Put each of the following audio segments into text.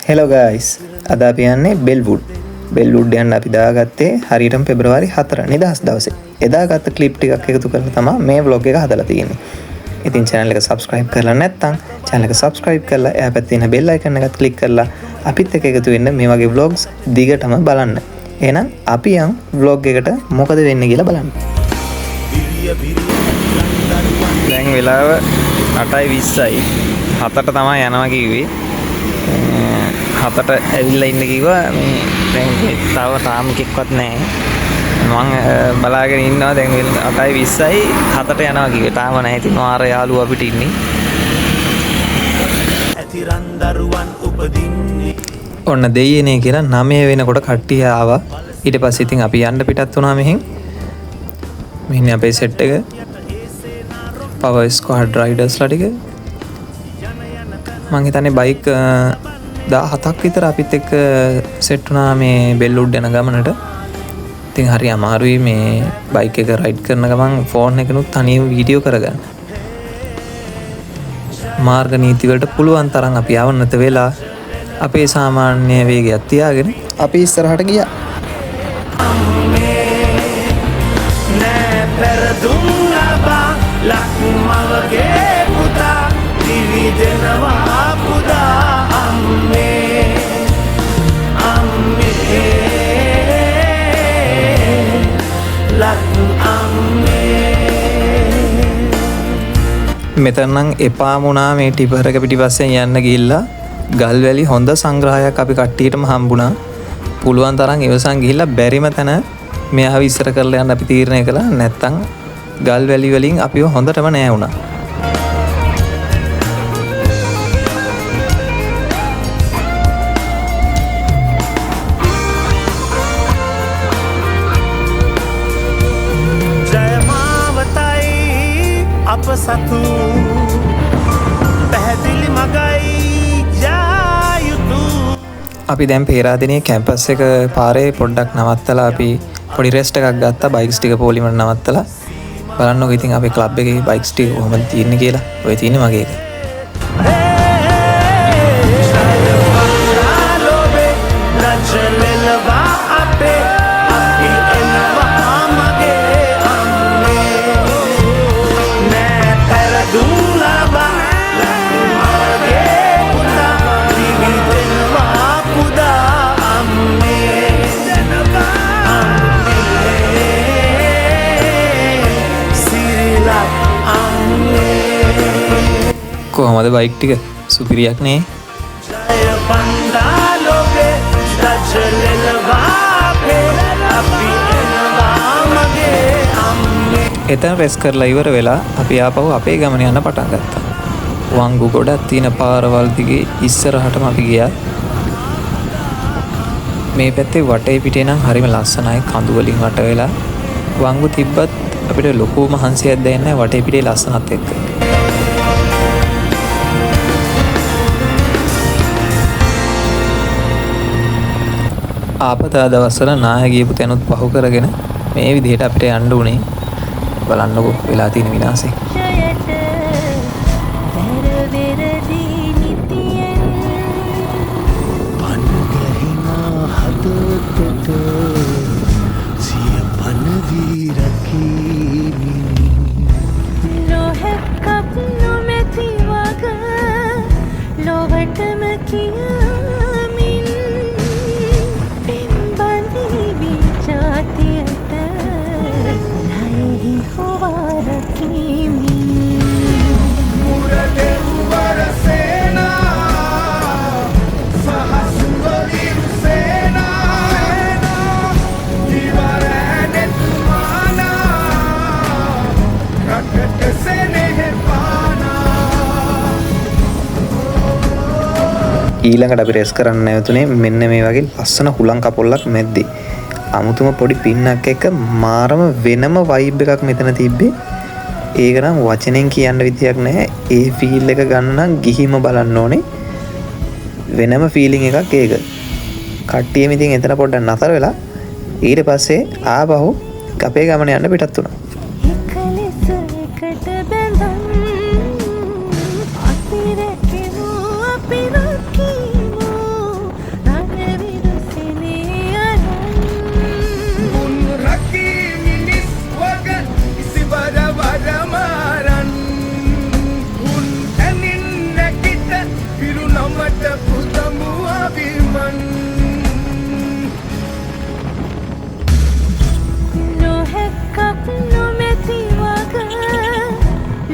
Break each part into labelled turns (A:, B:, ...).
A: Hello guys, අද අපි යන්නේ බෙල්වුඩ්. බෙල්වුඩ් යන්න අපි දාගත්තේ හරියටම පෙබරවාරි 4 නිදහස් දවසේ. එදා ගත්ත ක්ලිප් ටිකක් එකතු කරලා තමයි මේ ව්ලොග් එක හදලා තියෙන්නේ. ඉතින් channel එක subscribe කරලා නැත්නම් channel එක subscribe කරලා එහා පැත්තේ තියෙන bell icon එකත් click කරලා අපිත් එක්ක එකතු වෙන්න මේ වගේ vlogs දිගටම බලන්න. එහෙනම් අපි යන් vlog එකට මොකද වෙන්නේ කියලා බලන්න.
B: දැන් වෙලාව 8:20යි. 7ට තමයි යනවා කිව්වේ. 7ට ඇවිල්ලා ඉන්න කිව්වා. මේ දැන් තව තාම එකෙක්වත් නැහැ. මං බලාගෙන ඉන්නවා දැන් 8:20යි 7ට යනවා කිව්වේ. තාම නැහැ. ඉතින් මාර යාළුවෝ අපිට ඉන්නේ.
A: ඔන්න දෙයියනේ කියලා 9 වෙනකොට කට්ටිය ආවා. ඊට පස්සේ ඉතින් අපි යන්න පිටත් වුණා මෙහෙන්. මෙන්න අපේ සෙට් එක. පවර් ස්ක්වාඩ් රයිඩර්ස්ලා ටික. මං හිතන්නේ බයික් 17ක් විතර අපිත් එක්ක සෙට් වුණා මේ බෙල්වුඩ් යන ගමනට. ඉතින් හරි අමාරුයි මේ බයික් එක රයිඩ් කරන ගමන් ෆෝන් එකනුත් තනියම වීඩියෝ කරගන්න. මාර්ග නීති වලට පුළුවන් තරම් අපි අවනත වෙලා අපේ සාමාන්‍ය වේගයක් තියාගෙන අපි ඉස්සරහට ගියා. මෙතන නම් එපාම වුණා මේ ටිපර් එක පිටිපස්සෙන් යන්න ගිහිල්ලා ගල් වැලි හොඳ සංග්‍රහයක් අපි කට්ටියටම හම්බුණා. පුළුවන් තරම් ඉවසන් ගිහිල්ලා බැරිම තැන මෙයාව ඉස්සර කරලා යන්න අපි තීරණය කළා. නැත්තම් ගල් වැලි වලින් අපිව හොඳටම නෑ වුණා.
C: අප සතු පැහැදිලි මගයි යා යුතු.
A: අපි දැන් පේරාදෙණිය කැම්පස් එක පාරේ පොඩ්ඩක් නවත්තලා අපි පොඩි රෙස්ට් එකක් ගත්තා. බයික්ස් ටික පොලිමට නවත්තලා බලන්නකෝ ඉතින් අපේ ක්ලබ් එකේ බයික්ස් ටික කොහොමද තියෙන්නේ කියලා. ඔය තියෙන්නේ මගේ එක. කොහොමද බයික් ටික සුපිරියක් නේ. එතන රෙස් කරලා ඉවර වෙලා අපි ආපහු අපේ ගමන යන්න පටන් ගත්තා. වංගු ගොඩක් තියෙන පාරවල් දිගේ ඉස්සරහටම අපි ගියා. මේ පැත්තේ වටේ පිටේ නම් හරිම ලස්සනයි, කඳු වලින් වට වෙලා. වංගු තිබ්බත් අපිට ලොකු මහන්සියක් දැනෙන්නේ නැහැ වටේ පිටේ ලස්සනත් එක්ක. ආපදා දවස්වල නාය ගියපු තැනුත් පහු කරගෙන මේ විදිහට අපිට යන්න උනේ. බලන්නකෝ වෙලා තියෙන විනාශය. ඊළඟට අපි රෙස් කරන්න නැවතුනේ මෙන්න මේ වගේ ලස්සන හුලං කපොල්ලක් මැද්දේ. අමුතුම පොඩි පින්නක් එක්ක මාරම වෙනම වයිබ් එකක් මෙතන තිබ්බේ. ඒක නම් වචනෙන් කියන්න විදියක් නෑ. ඒ ෆීල් එක ගන්න නම් ගිහිම බලන්න ඕනේ. වෙනම ෆීලිං එකක් ඒක. කට්ටියම ඉතින් එතන පොඩ්ඩක් නතර වෙලා ඊට පස්සේ ආපහු අපේ ගමන යන්න පිටත් වුණා.
D: අපි රැකෙමු, අපි රකිමු.
C: නමට පුදමු අභිමන්.
D: නොහැක්කක් නොමැති වග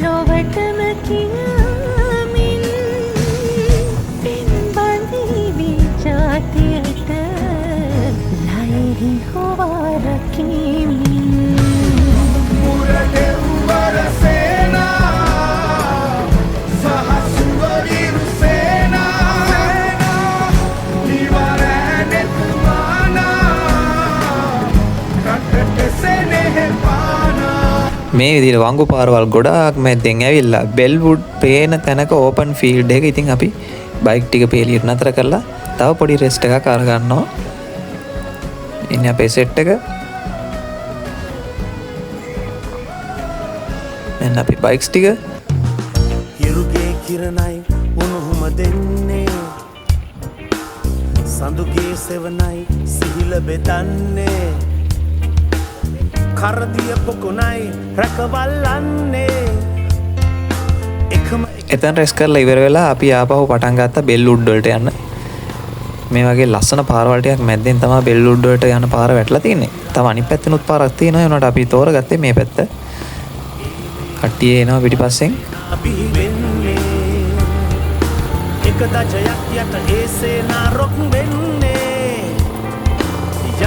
D: ලොවටම කියමින් පෙම් බඳිවි ජාතියට ලයෙහි හොවා රකිමින්.
C: මුරදෙව්වර සේනා සහසුවවිරු සේනා නිවරෑනෙතුමානා රටට සෙනෙහ පානා.
A: මේ විදිහට වංගු පාරවල් ගොඩාක් මැද්දෙන් ඇවිල්ලා බෙල්වුඩ් පේන තැනක ඕපන් ෆීල්ඩ් එක. ඉතින් අපි බයික් ටික පේලියට නතර කරලා තව පොඩි රෙස්ට් එකක් අරගන්නවා. ඉන්නේ අපේ සෙට් එක. මෙන්න අපි බයික්ස් ටික.
C: හිරුගේ කිරණයි උණුහුම දෙන්නේ, සඳුගේ සෙවණයි සිහිල බෙදන්නේ, කරදිය පොකුණයි රැකවල්ලන්නේ එකම.
A: එතන රෙස් කරලා ඉවර වෙලා අපි ආපහු පටන් ගත්තා බෙල්වුඩ් වලට යන්න. මේ වගේ ලස්සන පාරවල් ටිකක් මැද්දෙන් තමයි බෙල්වුඩ් වලට යන පාර වැටලා තියෙන්නේ. තව අනිත් පැත්තෙනුත් පාරක් තියෙනවා. ඒ වුණාට අපි තෝරගත්තේ මේ පැත්ත. කට්ටිය එනවා පිටිපස්සෙන්.
C: බිහි වෙන්නේ එක දජයක් යට ඒ සේනා රොක් වෙන්නේ,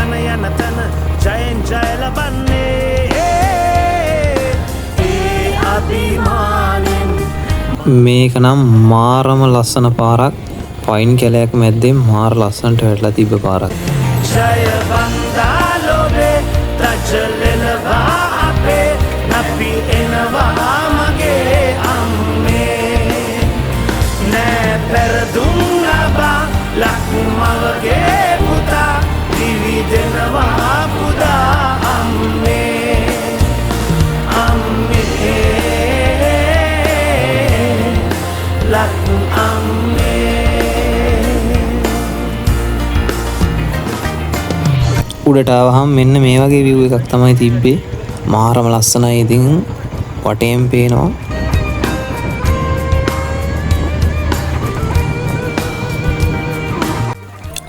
C: යන යන තැන ජයෙන් ජය ලබන්නේ ඒ අභිමානෙන්.
A: මේක නම් මාරම ලස්සන පාරක්. පයින් කැලයක් මැද්දෙන් මාර ලස්සනට වැටලා තිබ්බ පාරක්.
C: ජය වන්දා ලොවේ තජලෙලවා අපේ අපි එනවා මගේ අම්මේ, නෑ පෙරදුම් ලබා ලක්මවගේ පුතා දිවි දෙනවා පුදා අම්මේ, අම්මේ ලක් අම්මේ.
A: උඩට ආවහම මෙන්න මේ වගේ විව් එකක් තමයි තිබ්බේ. මාරම ලස්සනයි. ඉතින් වටේම පේනවා.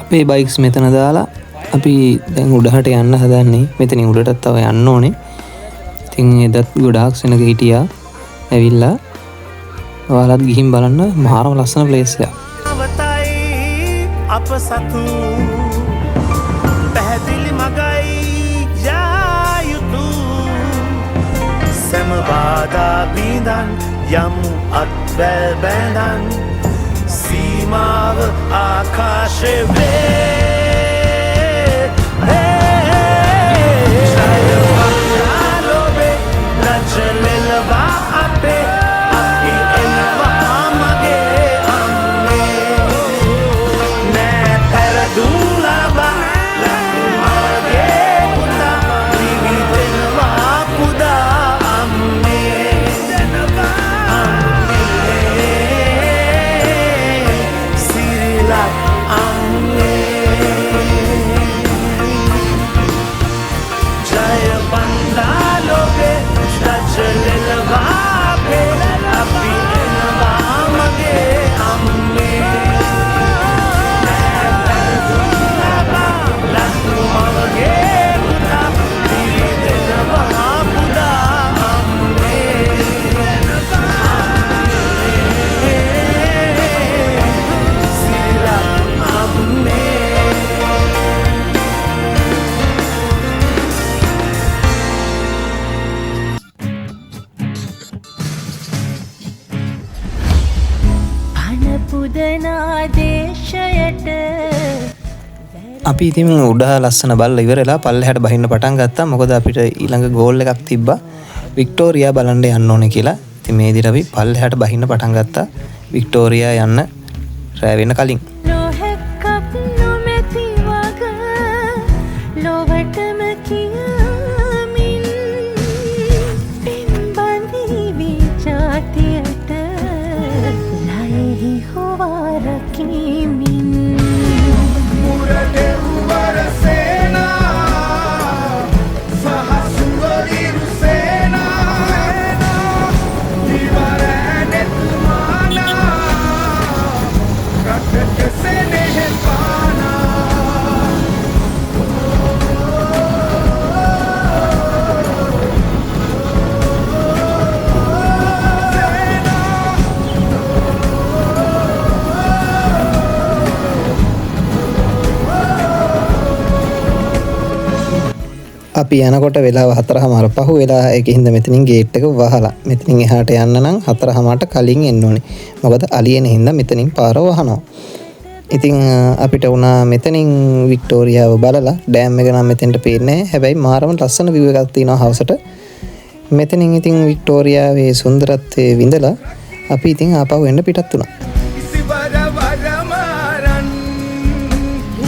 A: අපේ බයික්ස් මෙතන දාලා අපි දැන් උඩහට යන්න හදන්නේ. මෙතනින් උඩටත් තව යන්න ඕනේ. ඉතින් එදත් ගොඩාක් සෙනග හිටියා ඇවිල්ලා. ඔයාලත් ගිහින් බලන්න, මාරම ලස්සන ප්ලේස් එකක්.
C: නවතයි අප සතු පැහැදිලි මගයි යා යුතු, සැම බාධා බිඳන් යමු අත්වැල් බැඳන්, සීමාව ආකාශය වේ. ජය වන්දා ලොවේ රජලෙලවා අපේ අපි එනවා මගේ අම්මේ, නෑ පෙරදුම් ලබා ලක්මගේ පුතා දිවි දෙනවා පුදා අම්මේ, අම්මේ සිරිලක් අම්මේ. ජය වන්දා ලොවේ රජලෙලවා අපේ අපි එනවා මගේ අම්මේ, නෑ පෙරදුම් ලබා ලක්මවගේ පුතා දිවි දෙනවා පුදා අම්මේ, සිරිලක් අම්මේ.
D: පණ පුදනා දේශයට.
A: අපි ඉතින් උඩ ලස්සන බලලා ඉවරලා පල්ලෙහාට බහින්න පටන් ගත්තා. මොකද අපිට ඊළඟ ගෝල් එකක් තිබ්බා. වික්ටෝරියා බලන්න යන්න ඕනේ කියලා. ඉතින් මේ විදිහට අපි පල්ලෙහාට බහින්න පටන් ගත්තා. වික්ටෝරියා යන්න රෑ වෙන කලින්.
D: නොහැක්කක් නොමැති වග ලොවටම කියමින් පෙම් බඳිවි ජාතියට ලයෙහි හොවා රකිමින්.
C: මුරදෙව්වර සේනා සහසුවවිරු සේනා නිවරෑනෙතුමානා.
A: අපි යනකොට වෙලාව 4:30 පහු වෙලා. ඒක හින්දා මෙතනින් ගේට් එක වහලා. මෙතනින් එහාට යන්න නම් 4:30ට කලින් එන්න ඕනේ. මොකද අලියන හින්දා මෙතනින් පාර වහනවා. ඉතින් අපිට වුණා මෙතනින් වික්ටෝරියාව බලලා ඩෑම් එක නම් මෙතෙන්ට පේන්නේ නැහැ. හැබැයි මාරම ලස්සන විව් එකක් තියෙනවා හවසට. මෙතනින් ඉතින් වික්ටෝරියාවේ සුන්දරත්වය විඳලා අපි ඉතින් ආපහු එන්න පිටත් වුණා.
C: ඉසිවර වරමාරන්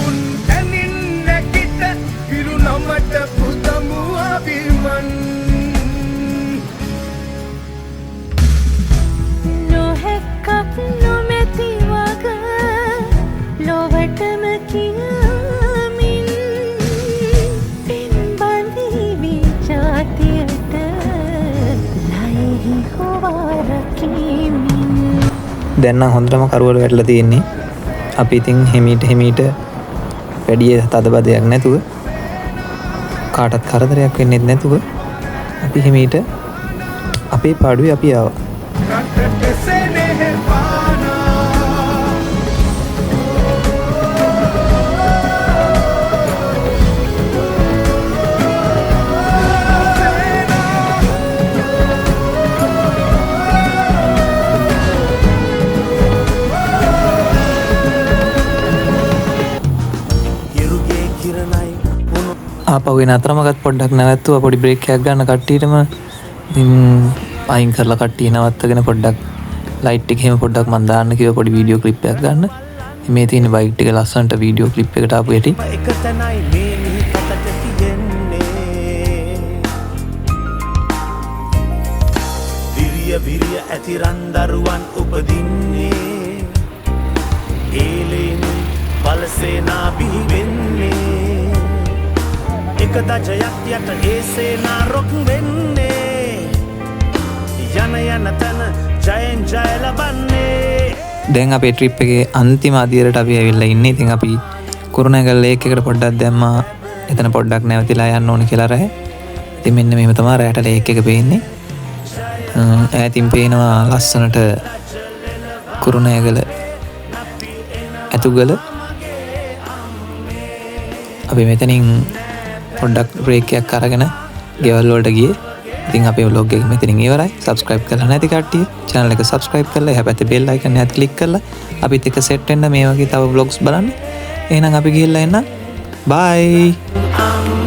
C: උන් තනින් නැගිට පිරුණමට පුදමු අභිමන්.
D: නොහැක්කක් නොමැති වග ලොවටම කියමින් පෙම් බඳීවි ජාතියට ලයෙහි හොවා රකිමින්.
A: දැන් නම් හොඳටම කරුවල වැටලා තියෙන්නේ. අපි ඉතින් හිමීට හිමීට වැඩි තදබදයක් නැතුව කාටත් කරදරයක් වෙන්නෙත් නැතුව අපි හිමීට අපේ පාඩුවේ අපි ආවා.
C: රටට සෙනෙහ පානා.
E: හිරුගේ කිරණයි උණු
A: ආපහු එන අතරමඟත් පොඩ්ඩක් නැවැත්තුවා පොඩි බ්‍රේක් එකක් ගන්න කට්ටියටම. ඉතින් අයින් කරලා කට්ටිය නවත්තගෙන පොඩ්ඩක් ලයිට් එක එහෙම පොඩ්ඩක් මං දාන්න කිව්වා පොඩි වීඩියෝ ක්ලිප් එකක් ගන්න. මේ තියෙන බයික් ටික ලස්සනට වීඩියෝ ක්ලිප් එකට ආපු හැටි.
E: එක තැනයි මේ මිහි කතට තියෙන්නේ. විරිය විරිය ඇති රන් දරුවන් උපදින්නේ. ඒලේනුයි බලසේනා බිහි වෙන්නේ. එක දජයක් යට ඒ සේනා රොක් වෙන්නේ. යන යන තැන ජයෙන් ජය ලබන්නේ.
A: දැන් අපේ ට්‍රිප් එකේ අන්තිම අදියරට අපි ඇවිල්ලා ඉන්නේ. ඉතින් අපි කුරුණෑගල ලේක් එකට පොඩ්ඩක් දැම්මා. එතන පොඩ්ඩක් නැවතිලා යන්න ඕනේ කියලා රෑ. ඉතින් මෙන්න මෙහෙම තමයි රෑට ලේක් එක පේන්නේ. ඈතින් පේනවා ලස්සනට කුරුණෑගල ඇතුගල. අපි මෙතනින් පොඩ්ඩක් බ්‍රේක් එකක් අරගෙන ගෙවල් වලට ගියේ. ඉතින් අපේ ව්ලොග් එක මෙතනින් ඉවරයි. සබ්ස්ක්‍රයිබ් කරලා නැති කට්ටිය channel එක සබ්ස්ක්‍රයිබ් කරලා එහා පැත්තේ බෙල් අයිකන් එකත් ක්ලික් කරලා අපිත් එක්ක සෙට් වෙන්න මේ වගේ තව ව්ලොග්ස් බලන්න. එහෙනම් අපි ගිහිල්ලා එන්න. බයි.
E: අම්මේ.